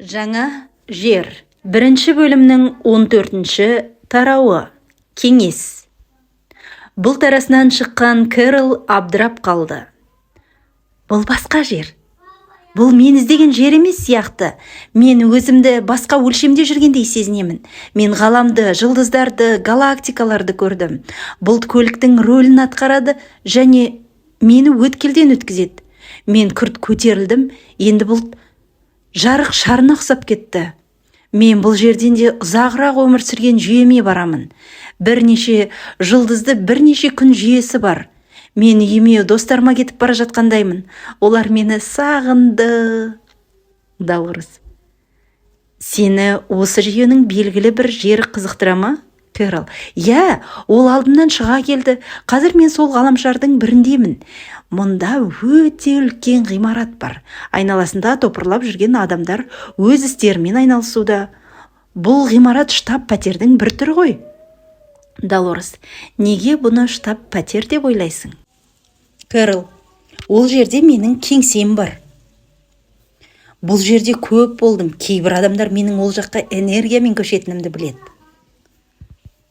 Жаңа жер. Бірінші бөлімнің 14-ші тарауы. Кеңес. Бұлт арасынан шыққан Кэрол абдырап қалды. Бұл басқа жер. Бұл мен іздеген жер емес сияқты. Мен өзімді басқа өлшемде жүргендей сезінемін. Мен ғаламды, жұлдыздарды, галактикаларды көрдім. Бұлт көліктің рөлін атқарады және мені өткелден өткізеді. Мен күрт көтерілдім, енді бұлт жарық шарына ұқсап кетті. Мен бұл жерден де ұзағырақ өмір сүрген жүйеме барамын. Бірнеше жұлдызды бірнеше күн жүйесі бар. Мен үйіме, достарыма кетіп бара жатқандаймын. Олар мені сағынды. Долорес: Сені осы жүйенің белгілі бір жері қызықтыра ма? Кэрол: Иә, ол алдымнан шыға келді. Қазір мен сол ғаламшардың біріндемін. Мұнда өте үлкен ғимарат бар. Айналасында топырлап жүрген адамдар өз істерімен айналысуда. Бұл ғимарат штаб пәтердің бір түрі ғой. Долорес: Неге бұны штаб пәтер деп ойлайсың? Кэрол: Ол жерде менің кеңсем бар. Бұл жерде көп болдым. Кейбір адамдар менің ол жаққа энергиямен көшетінімді біледі.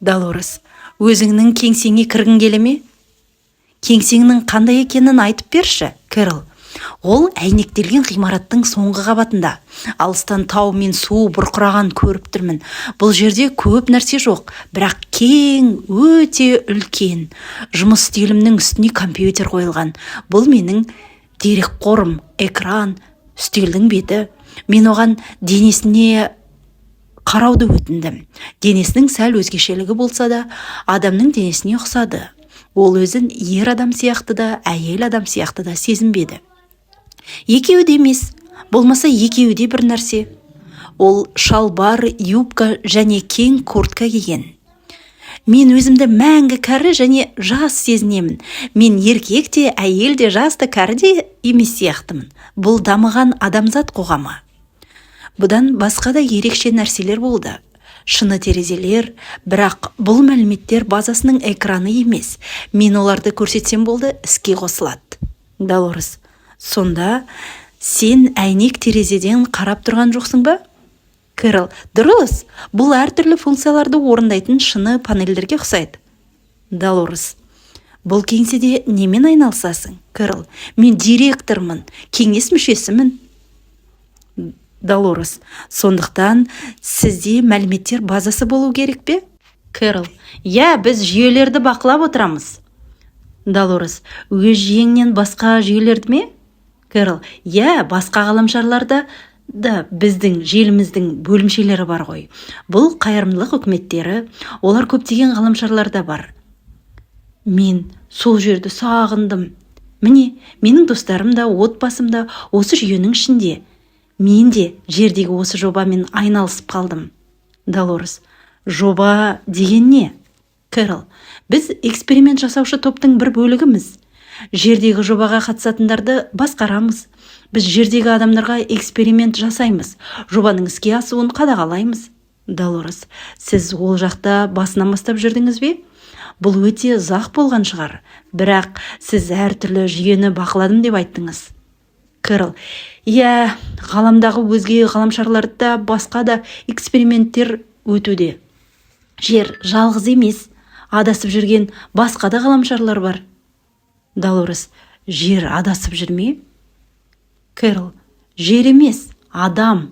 Долорес: Өзіңнің кеңсеңе кіргің келе ме? Кеңсеңнің қандай екенін айтып берші. Кэрол: Ол әйнектелген ғимараттың соңғы қабатында. Алыстан тау мен су бұрқыраған көріп тұрмын. Бұл жерде көп нәрсе жоқ, бірақ кең, өте үлкен. Жұмыс үстелімнің үстіне компьютер қойылған. Бұл менің дерекқорым, экран, үстелдің беті. Мен оған денесіне қарауды өтіндім. Денесінің сәл өзгешелігі болса да, адамның денесіне ұқсады. Ол өзін ер адам сияқты да, әйел адам сияқты да сезінбеді. Екеуі де емес, болмаса екеуі де бір нәрсе. Ол шалбар, юбка және кең куртка киген. Мен өзімді мәңгі кәрі және жас сезінемін. Мен еркек те, әйел де, жас та, кәрі де емес сияқтымын. Бұл дамыған адамзат қоғамы. Бұдан басқа да ерекше нәрселер болды: шыны терезелер, бірақ бұл мәліметтер базасының экраны емес. Мен оларды көрсетсем болды, іске қосылады. Долорес: Сонда сен әйнек терезеден қарап тұрған жоқсың ба? Кэрол: Дұрыс, бұл әртүрлі функцияларды орындайтын шыны панельдерге ұқсайды. Долорес: Бұл кеңседе немен айналысасың? Кэрол: Мен директормын, кеңес мүшесімін. Долорес: Сондықтан сізде мәліметтер базасы болу керек пе? Кэрол: Иә, біз жүйелерді бақылап отырамыз. Долорес: Өз жүйеңнен басқа жүйелерді ме? Кэрол: Иә, басқа ғаламшарларда да біздің желіміздің бөлімшелері бар ғой. Бұл қайырымдылық үкіметтері, олар көптеген ғаламшарларда бар. Мен сол жерді сағындым. Міне, менің достарым да, отбасым да осы жүйенің ішінде. Мен де жердегі осы жобамен айналысып қалдым. Долорес: Жоба деген не? Кэрол: Біз эксперимент жасаушы топтың бір бөлігіміз. Жердегі жобаға қатысатындарды басқарамыз. Біз жердегі адамдарға эксперимент жасаймыз, жобаның іске асуын қадағалаймыз. Долорес: Сіз ол жақта басынан бастап жүрдіңіз бе? Бұл өте ұзақ болған шығар, бірақ сіз әртүрлі жүйені бақыладым деп айттыңыз. Кэрол: Иә, ғаламдағы өзге ғаламшарларда басқа да эксперименттер өтуде. Жер жалғыз емес, адасып жүрген басқа да ғаламшарлар бар. Долорес: Жер адасып жүр ме? Кэрол: Жер емес, адам.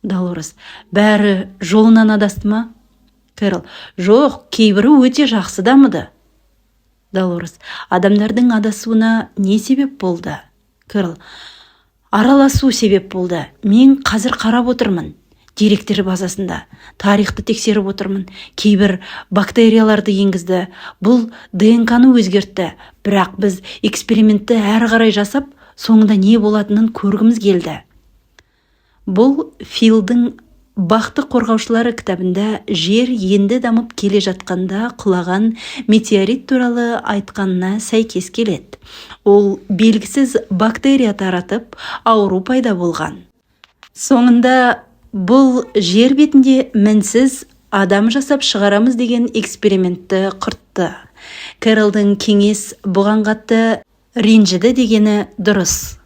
Долорес: Бәрі жолынан адасты ма? Кэрол: Жоқ, кейбірі өте жақсы дамыды. Долорес: Адамдардың адасуына не себеп болды? Кэрол: Араласу себеп болды. Мен қазір қарап отырмын деректер базасында, тарихты тексеріп отырмын. Кейбір бактерияларды енгізді, бұл ДНК-ны өзгертті. Бірақ біз экспериментті әрі қарай жасап, соңында не болатынын көргіміз келді. Бұл Филдің «Бақты қорғаушылары» кітабында жер енді дамып келе жатқанда құлаған метеорит туралы айтқанына сәйкес келеді. Ол белгісіз бактерия таратып, ауру пайда болған. Соңында бұл жер бетінде мінсіз адам жасап шығарамыз деген экспериментті құртты. Кэролдың кеңес бұған қатты ренжіді дегені дұрыс.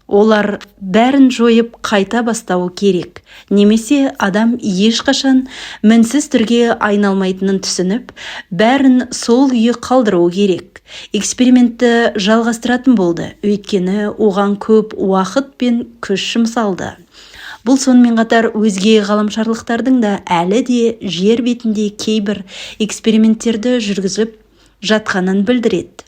Олар бәрін жойып, қайта бастауы керек немесе адам ешқашан мінсіз түрге айналмайтынын түсініп, бәрін сол күйі қалдыруы керек. Экспериментті жалғастыратын болды, өйткені оған көп уақыт пен күш жұмсалды. Бұл сонымен қатар өзге ғаламшарлықтардың да әлі де жер бетінде кейбір эксперименттерді жүргізіп жатқанын білдіреді.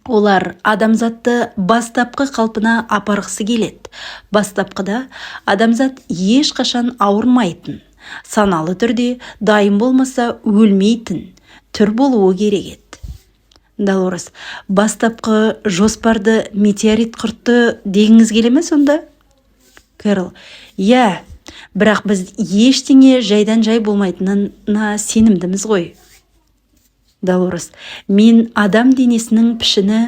Олар адамзатты бастапқы қалпына апарғысы келеді. Бастапқыда адамзат ешқашан ауырмайтын, саналы түрде дайын болмаса өлмейтін түр болуы керек еді. Долорес: «Бастапқы жоспарды метеорит құртты дегіңіз келе ме сонда?» Кэрол: «Иә, бірақ біз ештеңе жайдан жай болмайтынына сенімдіміз ғой». Долорес: «Мен адам денесінің пішіні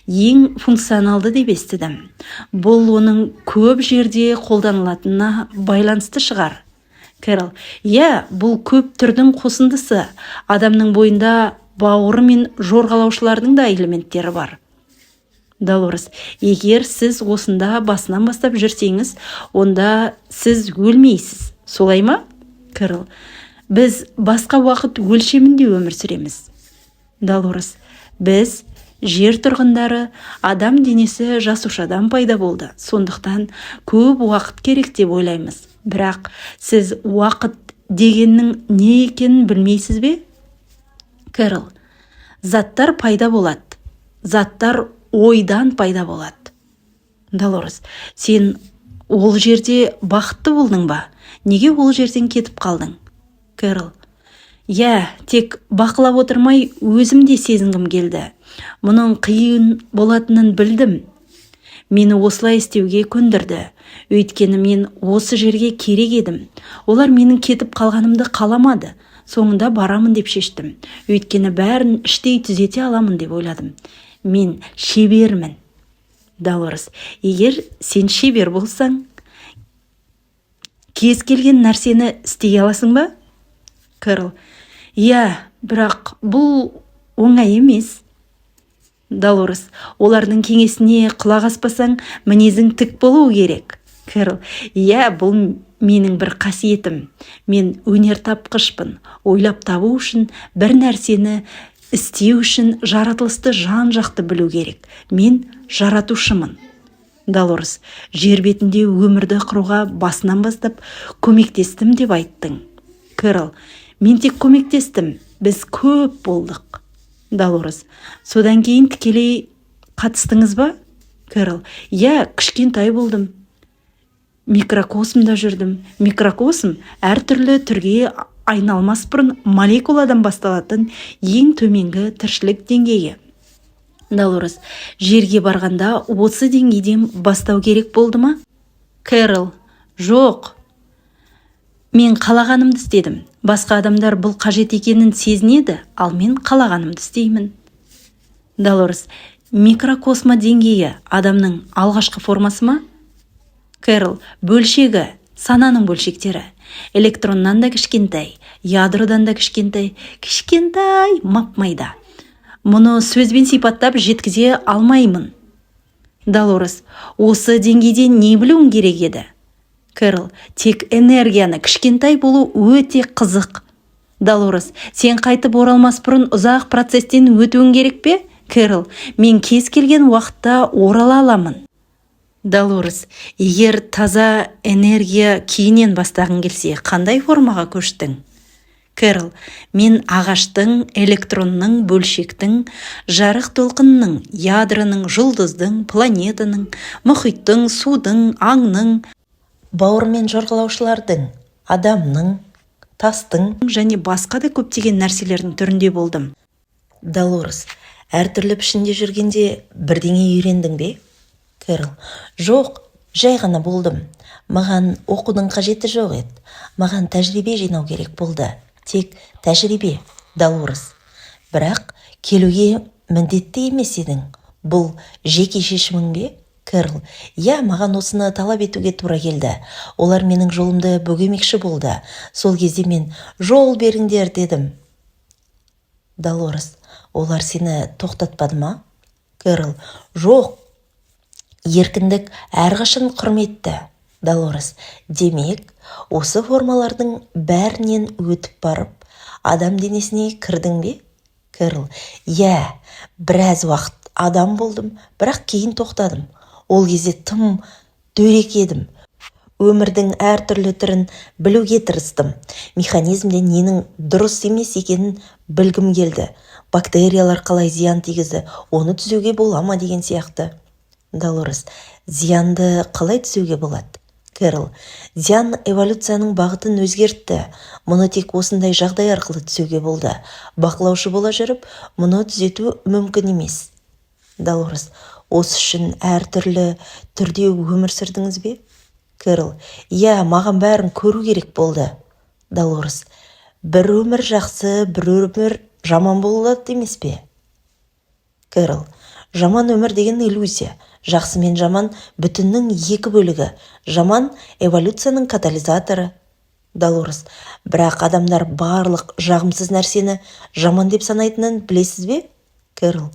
ең функционалды деп естідім. Бұл оның көп жерде қолданылатынына байланысты шығар». Кэрол: «Иә, бұл көп түрдің қосындысы. Адамның бойында бауыры мен жорғалаушылардың да элементтері бар». Долорес: «Егер сіз осында басынан бастап жүрсеңіз, онда сіз өлмейсіз, солай ма?» Кэрол: «Біз басқа уақыт өлшемінде өмір сүреміз». Долорес: «Біз, жер тұрғындары, адам денесі жасушадан пайда болды, сондықтан көп уақыт керек деп ойлаймыз. Бірақ сіз уақыт дегеннің не екенін білмейсіз бе?» Кэрол: «Заттар пайда болады. Заттар ойдан пайда болады». Долорес: «Сен ол жерде бақытты болдың ба? Неге ол жерден кетіп қалдың?» Кэрол: «Иә, тек бақылап отырмай, өзім де сезінгім келді. Мұның қиын болатынын білдім. Мені осылай істеуге көндірді, өйткені мен осы жерге керек едім. Олар менің кетіп қалғанымды қаламады. Соңында барамын деп шештім, өйткені бәрін іштей түзете аламын деп ойладым. Мен шебермін». Долорес: «Егер сен шебер болсаң, кез келген нәрсені істей аласың ба?» Кэрол: «Иә, бірақ бұл оңай емес». Долорес: «Олардың кеңесіне құлақ аспасаң, мінезің тік болуы керек». Кэрол: «Иә, бұл менің бір қасиетім. Мен өнертапқышпын. Ойлап табу үшін, бір нәрсені істеу үшін жаратылысты жан жақты білу керек. Мен жаратушымын». Долорес: «Жер бетінде өмірді құруға басынан бастап көмектестім деп айттың». Кэрол: «Мен тек көмектестім. Біз көп болдық». Долорес: «Содан кейін тікелей қатыстыңыз ба?» Кэрол: «Иә, кішкентай болдым, микрокосмда жүрдім. Микрокосм – әртүрлі түрге айналмас бұрын молекуладан басталатын ең төменгі тіршілік деңгейі». Долорес: «Жерге барғанда осы деңгейден бастау керек болды ма?» Кэрол: «Жоқ, мен қалағанымды істедім. Басқа адамдар бұл қажет екенін сезінеді, ал мен қалағанымды істеймін». Долорес: «Микрокосмо деңгейі адамның алғашқы формасы ма?» Кэрол: «Бөлшегі, сананың бөлшектері. Электроннан да кішкентай, ядродан да кішкентай, кішкентай, мап майда. Мұны сөзбен сипаттап жеткізе алмаймын». Долорес: «Осы деңгейде не білуің керек еді?» Кэрол: «Тек энергияны. Кішкентай болу өте қызық». Долорес: «Сен қайтып оралмас бұрын ұзақ процесстен өтуің керек пе?» Кэрол: «Мен кез келген уақытта орала аламын». Долорес: «Егер таза энергия күйінен бастағың келсе, қандай формаға көштің?» Кэрол: «Мен ағаштың, электронның, бөлшектің, жарық толқынының, ядроның, жұлдыздың, планетаның, мұхиттың, судың, аңның, бауырымен жорғалаушылардың, адамның, тастың және басқа да көптеген нәрселердің түрінде болдым». Долорес: «Әртүрлі пішінде жүргенде бірдеңе үйрендің бе?» Кэрол: «Жоқ, жай ғана болдым. Маған оқудың қажеті жоқ еді. Маған тәжірибе жинау керек болды, тек тәжірибе». Долорес: «Бірақ келуге міндетті емес едің. Бұл жеке шешімің бе?» Кэрол: «Иә, маған осыны талап етуге тура келді. Олар менің жолымды бөгемекші болды. Сол кезде мен "Жол беріңдер!" дедім». Долорес: «Олар сені тоқтатпады ма?» Кэрол: «Жоқ, Еркіндік әрқашан құрметті. Долорес: Демек, осы формалардың бәрінен өтіп барып, адам денесіне кірдің бе? Кэрол: Иә, біраз уақыт адам болдым, бірақ кейін тоқтадым. Ол кезде тым дөрекі едім. Өмірдің әртүрлі түрін білуге тырыстым. Механизмде ненің дұрыс емес екенін білгім келді. Бактериялар қалай зиян тигізді, оны түзеуге бола ма деген сияқты. Долорес: Зиянды қалай түзеуге болады? Кэрол: Зиян эволюцияның бағытын өзгертті. Мұны тек осындай жағдай арқылы түзеуге болды. Бақылаушы бола жүріп, мұны түзету мүмкін емес. Долорес: Осы үшін әртүрлі түрде өмір сүрдіңіз бе? Кэрол: Иә, маған бәрін көру керек болды. Долорес: Бір өмір жақсы, бір өмір жаман болады емес пе? Кэрол: Жаман өмір деген иллюзия. Жақсы мен жаман бүтіннің екі бөлігі. Жаман — эволюцияның катализаторы. Долорес: Бірақ адамдар барлық жағымсыз нәрсені жаман деп санайтынын білесіз бе? Кэрол: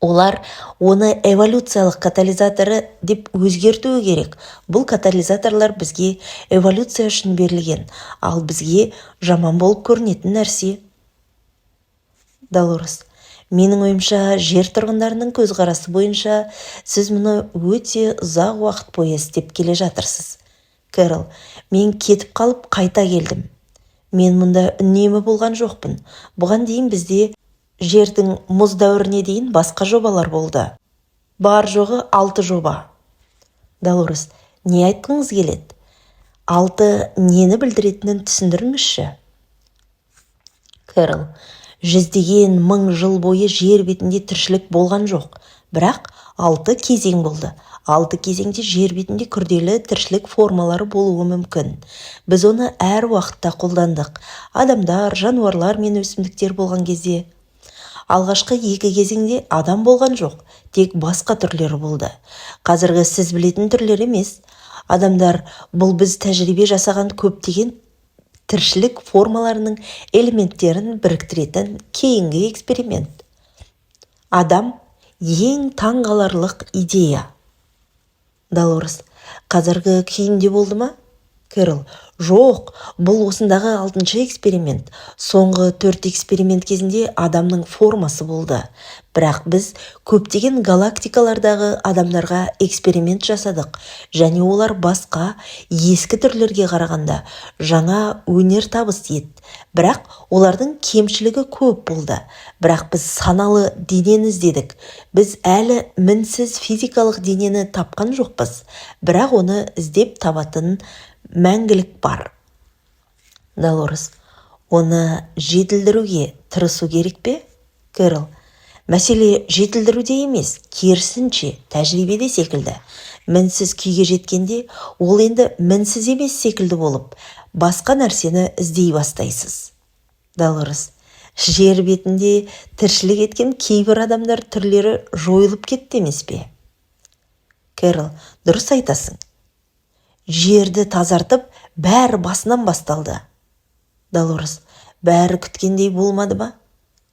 Олар оны эволюциялық катализаторы деп өзгертуі керек. Бұл катализаторлар бізге эволюция үшін берілген, ал бізге жаман болып көрінетін нәрсе. Долорес: Менің ойымша, жер тұрғындарының көзқарасы бойынша, сіз мұны өте ұзақ уақыт бойы істеп келе жатырсыз. Кэрол: Мен кетіп қалып, қайта келдім. Мен мұнда үнемі болған жоқпын. Бұған дейін бізде жердің мұз дәуіріне дейін басқа жобалар болды. Бар жоғы алты жоба. Долорес: Не айтқыңыз келеді? Алты нені білдіретінін түсіндіріңізші. Кэрол: Жүздеген мың жыл бойы жер бетінде тіршілік болған жоқ, бірақ алты кезең болды. Алты кезеңде жер бетінде күрделі тіршілік формалары болуы мүмкін. Біз оны әр уақытта қолдандық, адамдар, жануарлар мен өсімдіктер болған кезде. Алғашқы екі кезеңде адам болған жоқ, тек басқа түрлері болды, қазіргі сіз білетін түрлер емес. Адамдар — бұл біз тәжірибе жасаған көптеген тіршілік формаларының элементтерін біріктіретін кейінгі эксперимент. Адам — ең таңғаларлық идея. Долорес: Қазіргі күйінде болды ма? Кэрол: Жоқ, бұл осындағы алтыншы эксперимент. Соңғы төрт эксперимент кезінде адамның формасы болды, бірақ біз көптеген галактикалардағы адамдарға эксперимент жасадық және олар басқа ескі түрлерге қарағанда жаңа өнертабыс еді, бірақ олардың кемшілігі көп болды. Бірақ біз саналы денені іздедік. Біз әлі мінсіз физикалық денені тапқан жоқпыз, бірақ оны іздеп табатын мәңгілік бар. Долорес: Оны жетілдіруге тырысу керек пе? Кэрол: Мәселе жетілдіруде емес, керісінше, тәжірибеде секілді. Мінсіз күйге жеткенде, ол енді мінсіз емес секілді болып, басқа нәрсені іздей бастайсыз. Долорес: Жер бетінде тіршілік еткен кейбір адамдар түрлері жойылып кетті емес пе? Кэрол: Дұрыс айтасың. Жерді тазартып, бәрі басынан басталды. Долорес: Бәрі күткендей болмады ма?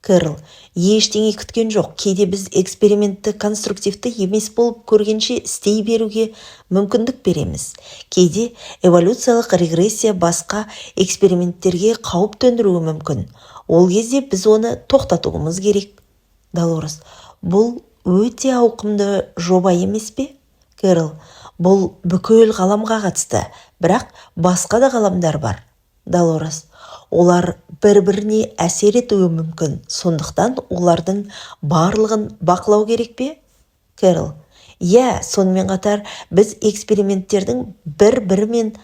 Кэрол: Ештеңе күткен жоқ. Кейде біз экспериментті конструктивті емес болып көргенше істей беруге мүмкіндік береміз. Кейде эволюциялық регрессия басқа эксперименттерге қауіп төндіруі мүмкін. Ол кезде біз оны тоқтатуымыз керек. Долорес: Бұл өте ауқымды жоба емес пе? Кэрол: Бұл бүкіл ғаламға қатысты, бірақ басқа да ғаламдар бар. Долорес: Олар бір-біріне әсер етуі мүмкін, сондықтан олардың барлығын бақылау керек пе? Кэрол: Иә, сонымен қатар біз эксперименттердің бір-бірімен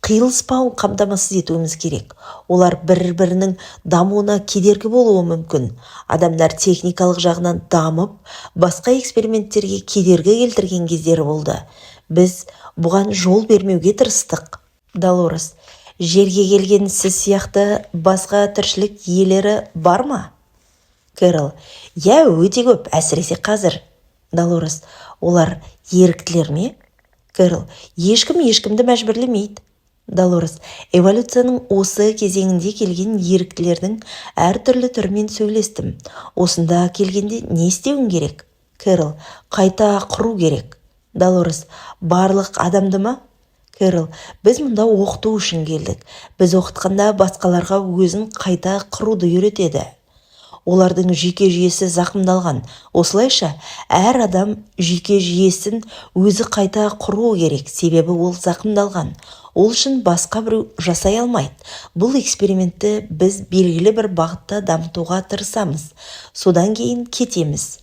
қиылыспауын қамтамасыз етуіміз керек. Олар бір-бірінің дамуына кедергі болуы мүмкін. Адамдар техникалық жағынан дамып, басқа эксперименттерге кедергі келтірген кездері болды. Біз бұған жол бермеуге тырыстық. Долорес: Жерге келген сіз сияқты басқа тіршілік иелері бар ма? Кэрол: Иә, өте көп, әсіресе қазір. Долорес: Олар еріктілер ме? Кэрол: Ешкім ешкімді мәжбүрлемейді. Долорес: Эволюцияның осы кезеңінде келген еріктілердің әртүрлі түрімен сөйлестім. Осында келгенде не істеуің керек? Кэрол: Қайта құру керек. Долорес: барлық адамды ма? Кэрол: біз мұнда оқыту үшін келдік. Біз оқытқанда басқаларға өзін қайта құруды үйретеді. Олардың жүйке жүйесі зақымдалған. Осылайша, әр адам жүйке жүйесін өзі қайта құруы керек, себебі ол зақымдалған. Ол үшін басқа біреу жасай алмайды. Бұл экспериментті біз белгілі бір бағытта дамытуға тырысамыз. Содан кейін кетеміз.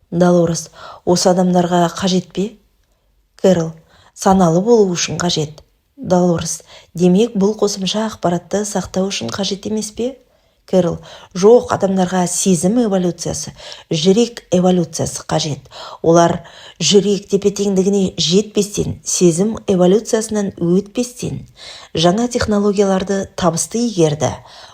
Долорес: осы адамдарға қажет пе? Кэрол: саналы болу үшін қажет. Долорес: демек, бұл қосымша ақпаратты сақтау үшін қажет емес пе? Кэрол: жоқ, адамдарға сезім эволюциясы, жүрек эволюциясы қажет. Олар жүрек тепе-теңдігіне жетпестен, сезім эволюциясынан өтпестен, жаңа технологияларды табысты игерді.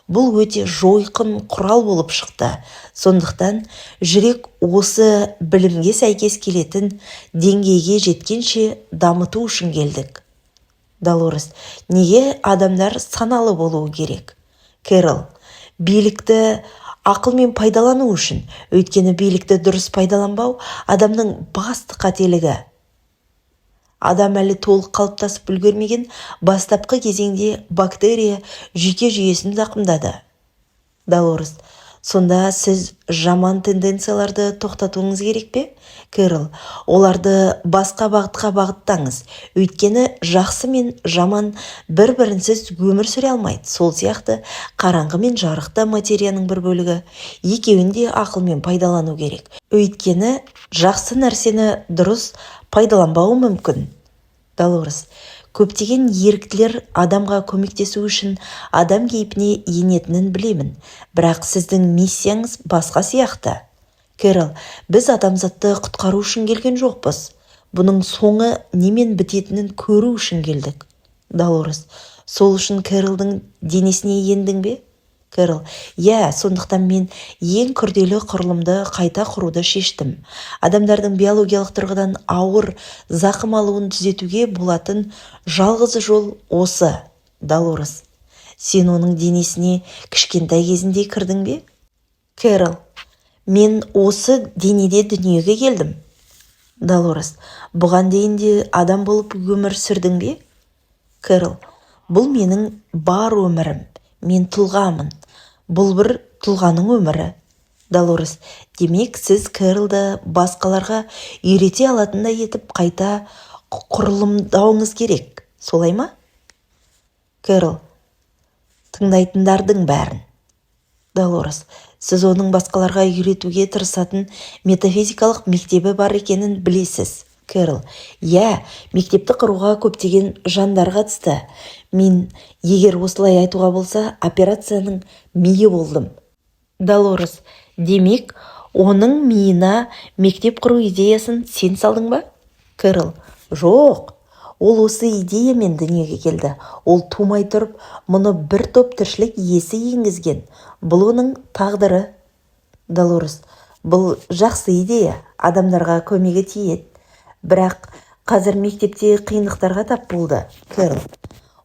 Бұл өте жойқын құрал болып шықты. Сондықтан жүрек осы білімге сәйкес келетін деңгейге жеткенше дамыту үшін келдік. Долорес: неге адамдар саналы болуы керек? Кэрол: билікті ақылмен пайдалану үшін. Өйткені билікті дұрыс пайдаланбау адамның басты қателігі. Адам әлі толық қалыптасып үлгермеген бастапқы кезеңде бактерия жүйке жүйесін зақымдады. Долорес: сонда сіз жаман тенденцияларды тоқтатуыңыз керек пе? Кэрол: оларды басқа бағытқа бағыттаңыз. Өйткені жақсы мен жаман бір-бірінсіз өмір сүре алмайды. Сол сияқты қараңғы мен жарық та материяның бір бөлігі. Екеуін де ақылмен пайдалану керек. Өйткені жақсы нәрсені дұрыс пайдаланбауы мүмкін. Долорес: көптеген еріктілер адамға көмектесу үшін адам кейпіне енетінін білемін, бірақ сіздің миссияңыз басқа сияқты. Кэрол: біз адамзатты құтқару үшін келген жоқпыз. Бұның соңы немен бітетінін көру үшін келдік. Долорес: сол үшін Кэролдың денесіне ендің бе? Кэрол: иә, сондықтан мен ең күрделі құрылымды қайта құруды шештім. Адамдардың биологиялық тұрғыдан ауыр зақым алуын түзетуге болатын жалғыз жол осы. Долорес: сен оның денесіне кішкентай кезінде кірдің бе? Кэрол: мен осы денеде дүниеге келдім. Долорес: бұған дейін де адам болып өмір сүрдің бе? Кэрол: бұл менің бар өмірім. Мен тұлғамын. Бұл бір тұлғаның өмірі. Долорес: демек, сіз Кэролды басқаларға үйрете алатындай етіп қайта құрылымдауыңыз керек, солай ма? Кэрол: тыңдайтындардың бәрін. Долорес: сіз оның басқаларға үйретуге тырысатын метафизикалық мектебі бар екенін білесіз. Кэрол: иә, мектепті құруға көптеген жандар қатысты. Мен, егер осылай айтуға болса, операцияның миы болдым. Долорес: демек, оның миына мектеп құру идеясын сен салдың ба? Кэрол: жоқ, ол осы идеямен дүниеге келді. Ол тумай тұрып, мұны бір топ тіршілік иесі енгізген. Бұл оның тағдыры. Долорес: бұл жақсы идея, адамдарға көмегі тиеді. Бірақ қазір мектепте қиындықтарға тап болды. Кэрол: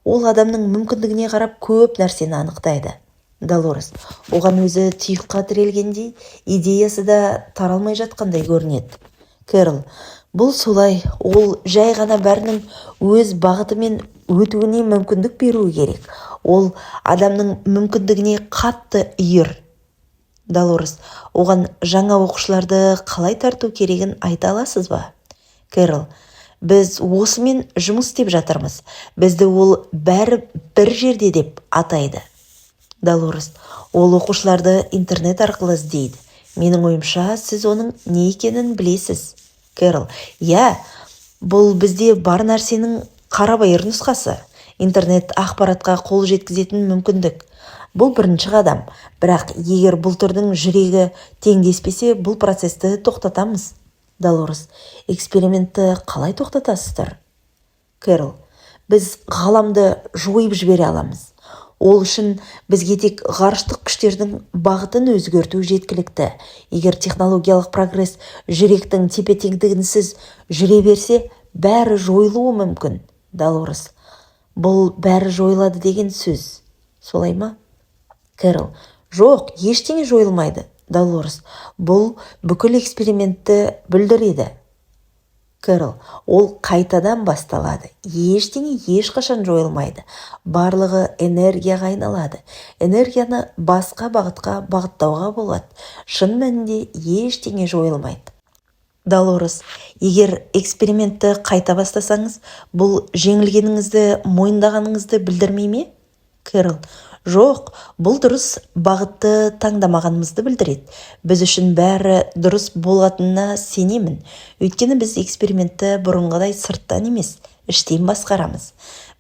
ол адамның мүмкіндігіне қарап көп нәрсені анықтайды. Долорес: оған өзі тұйыққа тірелгендей, идеясы да таралмай жатқандай көрінеді. Кэрол: бұл солай, ол жай ғана бәрінің өз бағытымен өтуіне мүмкіндік беруі керек. Ол адамның мүмкіндігіне қатты үйір. Долорес: оған жаңа оқушыларды қалай тарту керегін айта аласыз ба? Кэрол: біз осымен жұмыс істеп жатырмыз. Бізді ол бәрі бір жерде деп атайды. Долорес: ол оқушыларды интернет арқылы іздейді. Менің ойымша, сіз оның не екенін білесіз. Кэрол: иә, бұл бізде бар нәрсенің қарабайыр нұсқасы. Интернет ақпаратқа қол жеткізетін мүмкіндік. Бұл бірінші қадам. Бірақ егер бұл түрдің жүрегі теңдеспесе, бұл процесті тоқтатамыз. Долорес: экспериментті қалай тоқтатасыздар? Кэрол: біз ғаламды жойып жібере аламыз. Ол үшін бізге тек ғарыштық күштердің бағытын өзгерту жеткілікті. Егер технологиялық прогресс жүректің тепе-теңдігінсіз жүре берсе, бәрі жойылуы мүмкін. Долорес: бұл бәрі жойылады деген сөз, солай ма? Кэрол: жоқ, ештеңе жойылмайды. Долорес: бұл бүкіл экспериментті бүлдіреді. Кэрол: ол қайтадан басталады. Ештеңе ешқашан жойылмайды. Барлығы энергияға айналады. Энергияны басқа бағытқа бағыттауға болады. Шын мәнінде ештеңе жойылмайды. Долорес: егер экспериментті қайта бастасаңыз, бұл жеңілгеніңізді мойындағаныңызды білдірмей ме? Кэрол: жоқ, бұл дұрыс бағытты таңдамағанымызды білдіреді. Біз үшін бәрі дұрыс болатынына сенемін, өйткені біз экспериментті бұрынғыдай сырттан емес, іштен басқарамыз.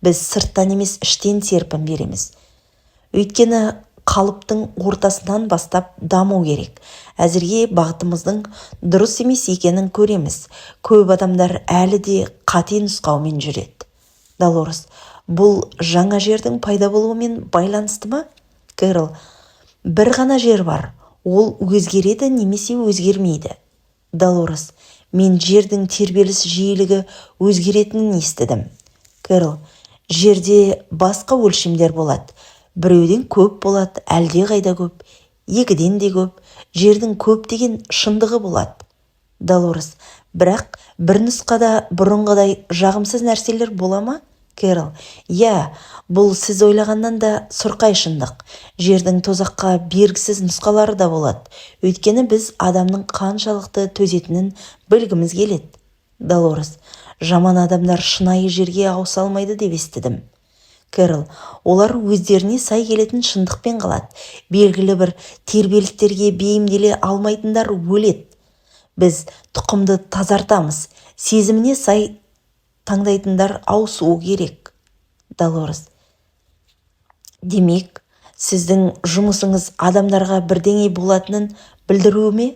Біз сырттан емес, іштен серпін береміз, өйткені қалыптың ортасынан бастап даму керек. Әзірге бағытымыздың дұрыс емес екенін көреміз. Көп адамдар әлі де қате нұсқаумен жүреді. Долорес: бұл жаңа жердің пайда болуымен байланысты ма? Кэрол: бір ғана жер бар, ол өзгереді немесе өзгермейді. Долорес: мен жердің тербеліс жиілігі өзгеретінін естідім. Кэрол: жерде басқа өлшемдер болады. Біреуден көп болады, әлдеқайда көп, екіден де көп. Жердің көптеген шындығы болады. Долорес: бірақ бір нұсқада бұрынғыдай жағымсыз нәрселер бола ма? Кэрол: иә, бұл сіз ойлағаннан да сұрқай шындық. Жердің тозаққа бергісіз нұсқалары да болады, өйткені біз адамның қаншалықты төзетінін білгіміз келеді. Долорес: жаман адамдар шынайы жерге ауыса алмайды деп естідім. Кэрол: олар өздеріне сай келетін шындықпен қалады. Белгілі бір тербелістерге бейімделе алмайтындар өледі. Біз тұқымды тазартамыз. Сезіміне сай таңдайтындар ауысуы керек. Долорес: демек, сіздің жұмысыңыз адамдарға бірдеңе болатынын білдіру ме?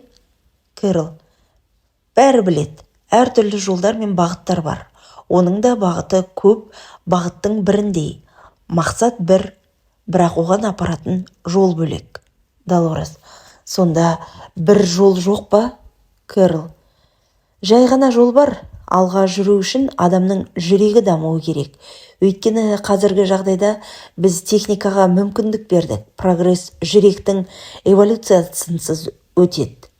Кэрол: бәрі біледі, әртүрлі жолдар мен бағыттар бар. Оның да бағыты көп бағыттың біріндей. Мақсат бір, бірақ оған апаратын жол бөлек. Долорес: сонда бір жол жоқ па? Кэрол: жай ғана жол бар. Алға жүру үшін адамның жүрегі дамуы керек, өйткені қазіргі жағдайда біз техникаға мүмкіндік бердік. Прогресс жүректің эволюциясынсыз өтеді.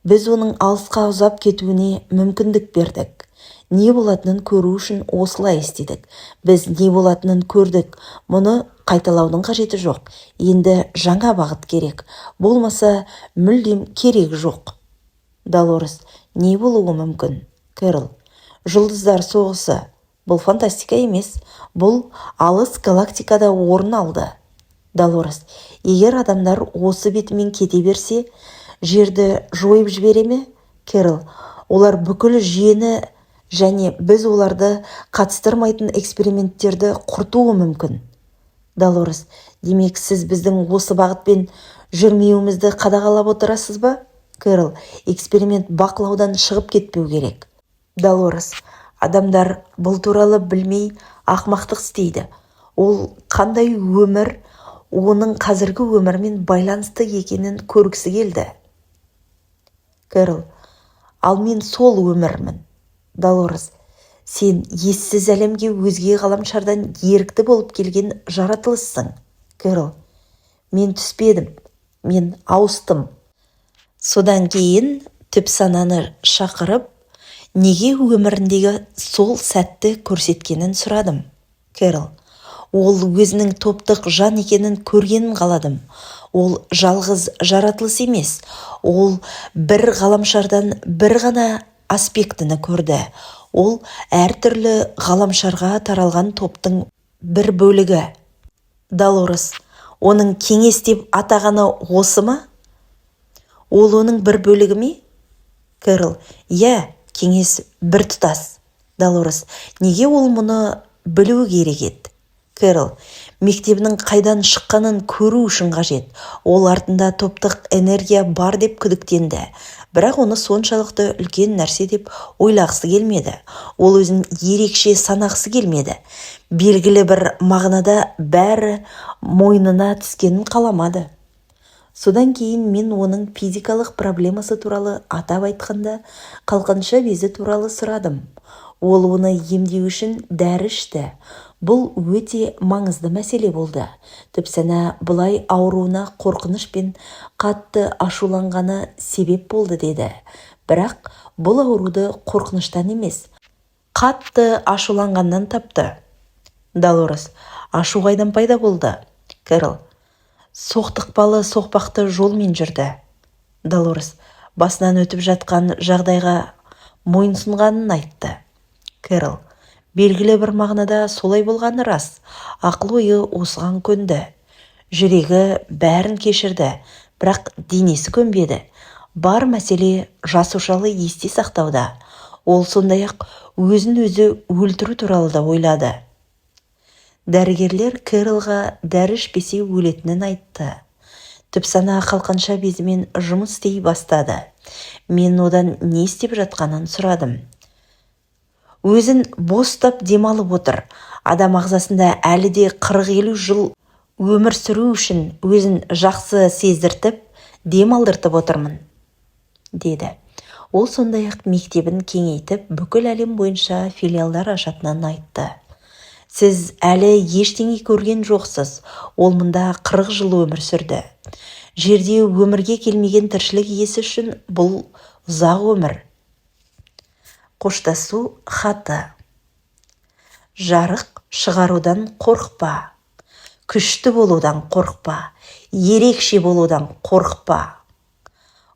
Біз оның алысқа ұзап кетуіне мүмкіндік бердік. Не болатынын көру үшін осылай істедік. Біз не болатынын көрдік, мұны қайталаудың қажеті жоқ. Енді жаңа бағыт керек, болмаса мүлдем керек жоқ. Долорес: не болуы мүмкін? Кэрол: жұлдыздар соғысы. Бұл фантастика емес, бұл алыс галактикада орын алды. Долорес: егер адамдар осы бетімен кете берсе, жерді жойып жібере ме? Кэрол: олар бүкіл жүйені және біз оларды қатыстырмайтын эксперименттерді құртуы мүмкін. Долорес: демек, сіз біздің осы бағытпен жүрмеуімізді қадағалап отырасыз ба? Кэрол: эксперимент бақылаудан шығып кетпеу керек. Долорес: адамдар бұл туралы білмей ақмақтық істейді. Ол қандай өмір оның қазіргі өмірімен байланысты екенін көргісі келді. Кэрол: ал мен сол өмірмін. Долорес: сен ессіз әлемге өзге ғаламшардан ерікті болып келген жаратылыссың. Кэрол: мен түспедім, мен ауыстым. Содан кейін түпсананы шақырып, неге өміріндегі сол сәтті көрсеткенін сұрадым. Кэрол: ол өзінің топтық жан екенін көргенін қаладым. Ол жалғыз жаратылыс емес, ол бір ғаламшардан бір ғана аспектіні көрді. Ол әртүрлі ғаламшарға таралған топтың бір бөлігі. Долорес: оның кеңес деп атағаны осы ма? Ол оның бір бөлігі ме? Кэрол: иә, кеңес бір тұтас. Долорес: неге ол мұны білуі керек еді? Кэрол: мектебінің қайдан шыққанын көру үшін қажет. Ол артында топтық энергия бар деп күдіктенді, бірақ оны соншалықты үлкен нәрсе деп ойлағысы келмеді. Ол өзін ерекше санағысы келмеді. Белгілі бір мағынада бәрі мойнына түскенін қаламады. Содан кейін мен оның физикалық проблемасы туралы, атап айтқанда, қалқанша безі туралы сұрадым. Ол оны емдеу үшін дәрі ішті. Бұл өте маңызды мәселе болды. Түпсана бұлай ауруына қорқыныш пен қатты ашуланғаны себеп болды деді. Бірақ бұл ауруды қорқыныштан емес, қатты ашуланғаннан тапты. Долорес: «Ашу қайдан пайда болды?» Кэрол: «Соқтықпалы соқпақты жолмен жүрді». Долорес басынан өтіп жатқан жағдайға мойынсұнғанын айтты. Кэрол: «Белгілі бір мағынада солай болғаны рас. Ақыл-ойы осыған көнді, жүрегі бәрін кешірді, бірақ денесі көнбеді. Бар мәселе жасушалы есте сақтауда». Ол сондай-ақ өзін-өзі өлтіру туралы да ойлады. Дәрігерлер Кэролға дәрі ішпесе, өлетінін айтты. Түпсана қалқанша безімен жұмыс істей бастады. Мен одан не істеп жатқанын сұрадым. Өзін бос ұстап, демалып отыр. Адам ағзасында әлі де 40-50 жыл өмір сүру үшін өзін жақсы сездіртіп, дем алдыртып отырмын, деді. Ол сондай-ақ мектебін кеңейтіп, бүкіл әлем бойынша филиалдар ашатынын айтты. «Сіз әлі ештеңе көрген жоқсыз. Ол мұнда 40 жыл өмір сүрді. Жерде өмірге келмеген тіршілік иесі үшін бұл ұзақ өмір». Қоштасу хаты. Жарық шығарудан қорықпа, күшті болудан қорықпа, ерекше болудан қорықпа.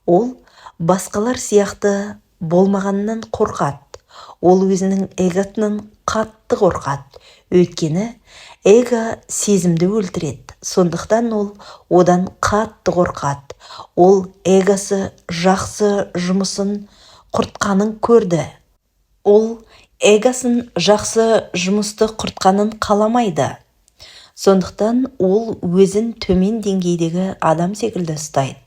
Ол басқалар сияқты болмағаннан қорқады. Ол өзінің эгосынан қатты қорқады, өйткені эго сезімді өлтіреді. Сондықтан ол одан қатты қорқады. Ол эгосы жақсы жұмысын құртқанын көрді. Ол эгосын жақсы жұмысты құртқанын қаламайды. Сондықтан ол өзін төмен деңгейдегі адам секілді ұстайды.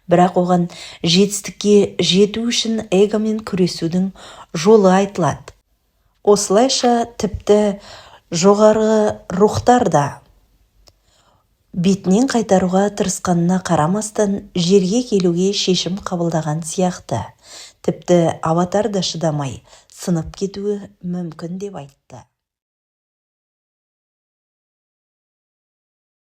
Бірақ оған жетістікке жету үшін эгомен күресудің жолы айтылады. Осылайша, тіпті жоғарғы рухтар да бетінен қайтаруға тырысқанына қарамастан, жерге келуге шешім қабылдаған сияқты. Тіпті аватар да шыдамай сынып кетуі мүмкін деп айтты.